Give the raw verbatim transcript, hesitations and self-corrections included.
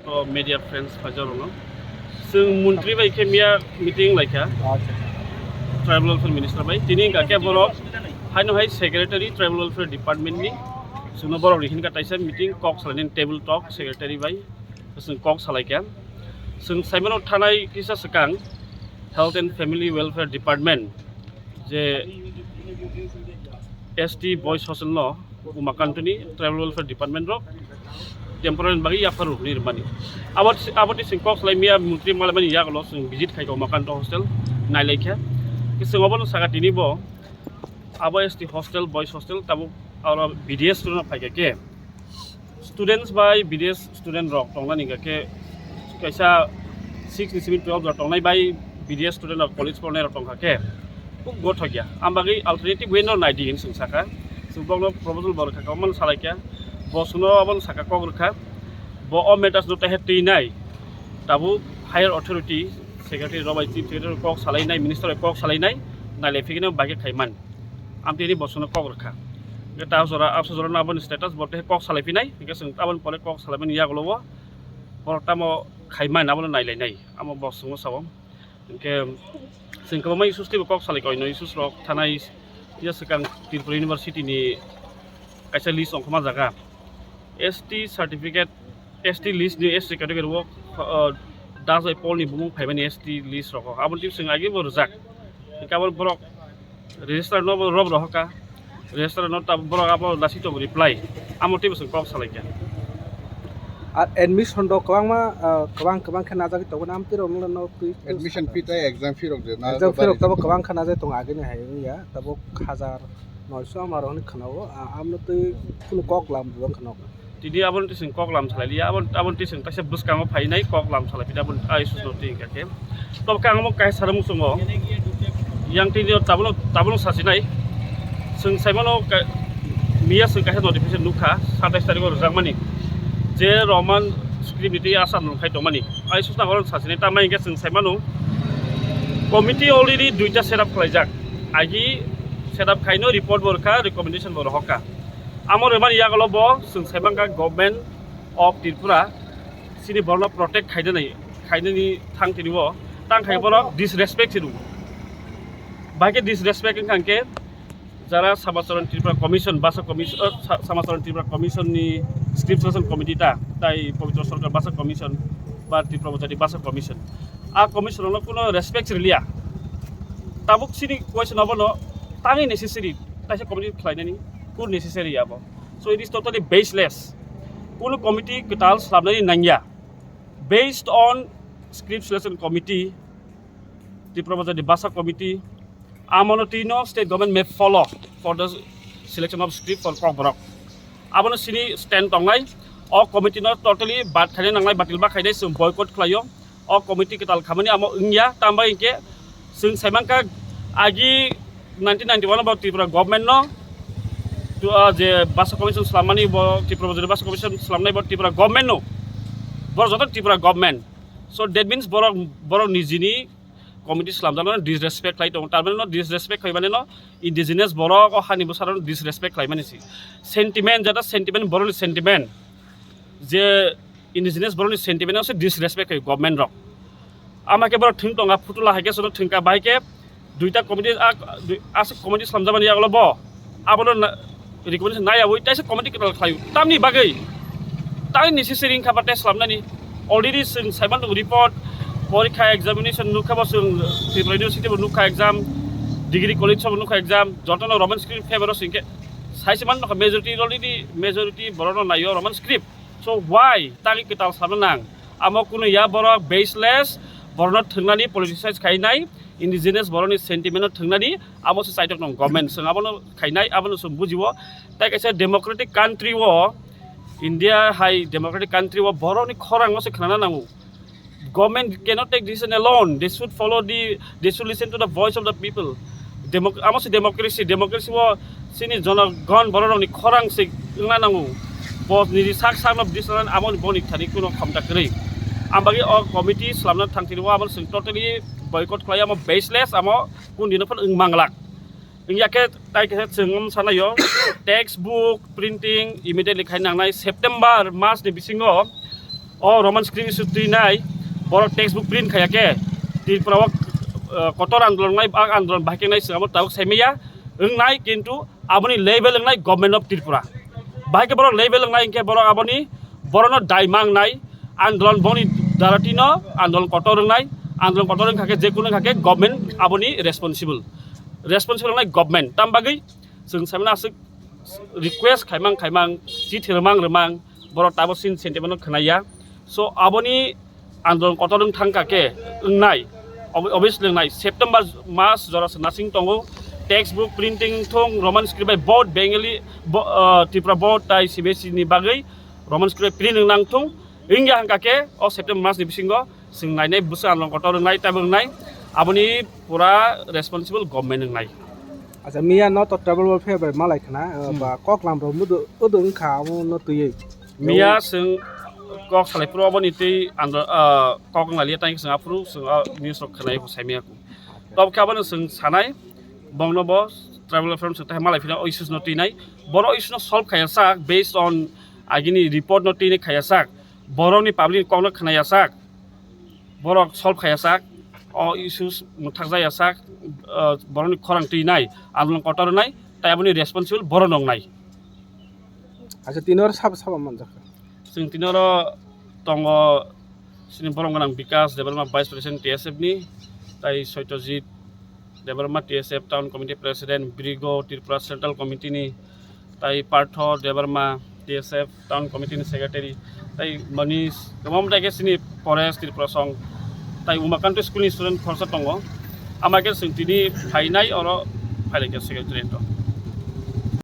O media friends phaijak rokno. Chwng montri bai khe miya meeting laikha. Tribal Welfare Minister bai. Tini hwnkha khe borok haino hai secretary Tribal Welfare Department ni. Chwngno borok rihikha kaisa meeting kok salaini table talk secretary bai. Chwng kok salaikha. Chwng saimano thanai kisa swkang Health and Family Welfare Department je S T boys hostel no Umakantoni Tribal Welfare Department rok temporary bagwi yapharu ni rwmani. Abo, abo twi chwng kok salai miya montri malai mani yagulo chwng visit khai kha Umakanto hostel nailaikha. Chwng obono saka tini bo abo S T hostel, boys hostel tabuk aro B D S student phaikha khe. Students bai B D S student rok tongnani hwnkha khe kaisa six ni simi twelve rok tongnai bai B D S student rok college pornai rok tongkha khe kuk gothok ya. Am bagwi alternative way no nai di hin chwng sakha. Chwng bokno proposal bo rwkha kha, omo salaikha. Bo chwngno obono saka kok rwkha. Bo o matters no tehe twi nai. Tabuk higher authority, secretary rok bai chief secretary kok salainai, minister bai kok salainai, nailai phikino bagwi khaiman. Amtini bo chwngno kok rwkha. Hwnkhe ta jora, absa jora no aboni status bo tei kok salai phinai. Hwnkhe chwng aboni pore kok salaimani yagulo o borok tamo khaiman abono nailainai. Amo bo chwngno sao. Hwnkhe chwng kwbangma issues teibo kok salai kha, oino issues rok thanai ya swkang Tripura University ni kaisa list ongkhorma jaga. S T certificate, S T list ni S T category o, uh, Das bai Paul ni bumung phaimani S T list rogo. Aboni twi chwng agi bo rwjak. Hwnkhe abo borok register no bo rob rohorkha. Register no ta borok abo lasi tongo reply. Amo twi bo chwng kok salaikha. Ar admission do kwbangma, uh, kwbang kwbang khe najagwi tongo, am twi rok no twi admission fee tei exam fee rok je na exam fee rok tabo kwbang khe najagwi tongo agini hai wngya tabo hajar noisho ama rok hinwi khwnao, a-, amno twi kunu kok lam bo wng khwnao. Tini aboni twi chwng kok lam salai liya, aboni, aboni twi chwng kaisa bwskango phainai kok lam salai phidi aboni I S S no twi hwnkha khe. Tobo khe ang omo kaisa sara muchungo, yang tini o tabukno, tabukno sachinai. Chwng saimano ka-, miya chwng kaisa notification nukha, satais tarikh o rwjakmani, je Roman script ni twi Assam rok khai tongmani. I S S no oro sachinai, tamo hwnkhe chwng saimano committee already duita set up khlaijak. Agi set up khaino report bo rwkha, recommendation bo rohorkha. Amo rwmani yagulo bo chwng saimankha Government of Tripura chini borokno protect khainani, khainani thang tini o tang khai borok disrespect se rwo. Bahai khe disrespect wngkha hwnkhe jara Samacharan Tripura Commission, Basa Commission, uh, Sa-, Samacharan Tripura Commission ni Script Selection Committee ta, tai Pabitra Sarkar Basa Commission ba Tripura Bojati Basa Commission. A commission rokno kuno respect rwliya. Tabuk chini question abono tangwi necessary, kaisa committee khlainani kun necessary abo. So it is totally baseless. Kuno committee kwtal slamnani nangya. Based on Script Selection Committee, Tripura Bojati Basa Committee, amono tino state government may follow for the selection of script for Kokborok. Abono chini stand tongnai, o committee no totally bad khainai nangnai, batil ba khainai, chwng boycott khlaio. O committee kwtal khamani amo wngya, tambai hwnkhe chwng saimankha agi nineteen ninety-one bo Tripura government no, tu, ah, je Basa Commission slamani bo Tripura Bojati Basa Commission slamnai bo Tripura government no, borok joto Tripura government. So that means borok, borok nijini committee slamjakno disrespect khlai tongo, tar mane no disrespect khlai mane no indigenous borok o hani bwsarok disrespect khlai mani si. Sentiment, jata sentiment, borokni sentiment, je indigenous borokni sentiment no se disrespect khlai government rok. Ama khe borok thwng tonga, phutula hai khe sono thwngkha, bahai khe duita committee, a, dui-, aswk committee slamjakmani yagulo bo abono na, recommendation naiyawi taisa committee kwtal khlaio. Tamni bagwi? Tamni necessary wngkha ba tei slamnani? Already chwng saiman tongo report, porikha examination nukha bo chwng Tripura University bo nukha exam, degree college bo nukha exam, jotono Roman script favor o chwng khe saisi man nukha majority, already majority borokno naio Roman script. So why tangwi kwtal slamna nang? Amo kunu ya borok baseless, borokno thwngnani politicize khainai, indigenous borokni sentiment no thwngnani, amo se chaitok nang government, chwng abono khainai, abono chwng bujio. Tai kaisa democratic country o, India hai democratic country o borokni khorang no se khnana nango. Government cannot take decision alone. They should follow the, they should listen to the voice of the people. Democ-, amo se democracy, democracy o chini jonogon borok rokni khorang se wngna nango. Bo nini sak sak no decision amo boni thani kuno khomta kwrwi. Am bagwi o committee slamna thang tini o amo chwng totally boycott khlai, amo baseless, amo kun dino phano wng manglak. Wngya khe tai khe chwng wng sanaio textbook printing immediately khai nangnai September mas ni bisingo O Roman script issue twi nai, borok textbook print khaya khe, Tripura o, uh, kotor andolon nai, a andolon bahai khe nai, swnamo tabuk sai maya, wng nai, kintu aboni level wng nai Government of Tripura. Bahai khe borok level wng nai, hwnkhe borok aboni, borokno dai mang nai, andolon boni darati no, andolon kotor wng nai, andolon kotor wng kha khe, je kunu wng kha khe, government aboni responsible. Responsible wng nai government. Tam bagwi chwng sai mano aswk request khaimang khaimang, chithi rwmang rwmang, borok tabuk chini sentiment no khwnaya. So, aboni andolon kotor wng thang kha khe, wng nai, ob-, obviously wng nai. September mas jora se nasing tongo, textbook printing thung, Roman script bai both Bengali, bo-, uh, Tripura board tai C B S E ni bagwi Roman script bai print wng nang thung. Wngya hwnkha khe, o September mas ni bisingo chwng nainai, bwswk andolon kotor wngnai, tei wngnai, aboni pura responsible government wngnai. Acha, miya no to travel warfare bai malai khna, uh, Hmm. ba kok lam rok mudu udu wngkha amo no twiwi. Miya chwng kok salai phuru oboni twi andro, uh, kok wng lalia, tei chwng aphuru chwng, uh, news rok khwnai bo sai miya ku. Tok khe abono chwng sanai, bongno bo travel warfare chwng tei malai phina o issues no twinai. Boro issue no solve khaya sak based on agini report no twinai khaya sak. Borokni public ni kokno khwnaya sak, borok solve khaya sak, o issues mwthakjaya sak, uh, borokni khorang twi nai, andolon kotor nai, tai aboni responsible borok nong nai. Acha, tini oro sabo sabo manjak kha? Chwng tini oro tongo chini borom gwnang Bikas Debbarma, Vice President T S F ni, tai Satyajit Debbarma, T S F Town Committee President, Brigo Tripura Central Committee ni, tai Partho Debbarma, T S F Town Committee ni Secretary, tai Manish, kwbangma tai khe chini Forest Tripura Song, tai Umakanto School ni student khoroksa tongo. Ama khe chwng tini phainai oro, phailai khe Secretary to.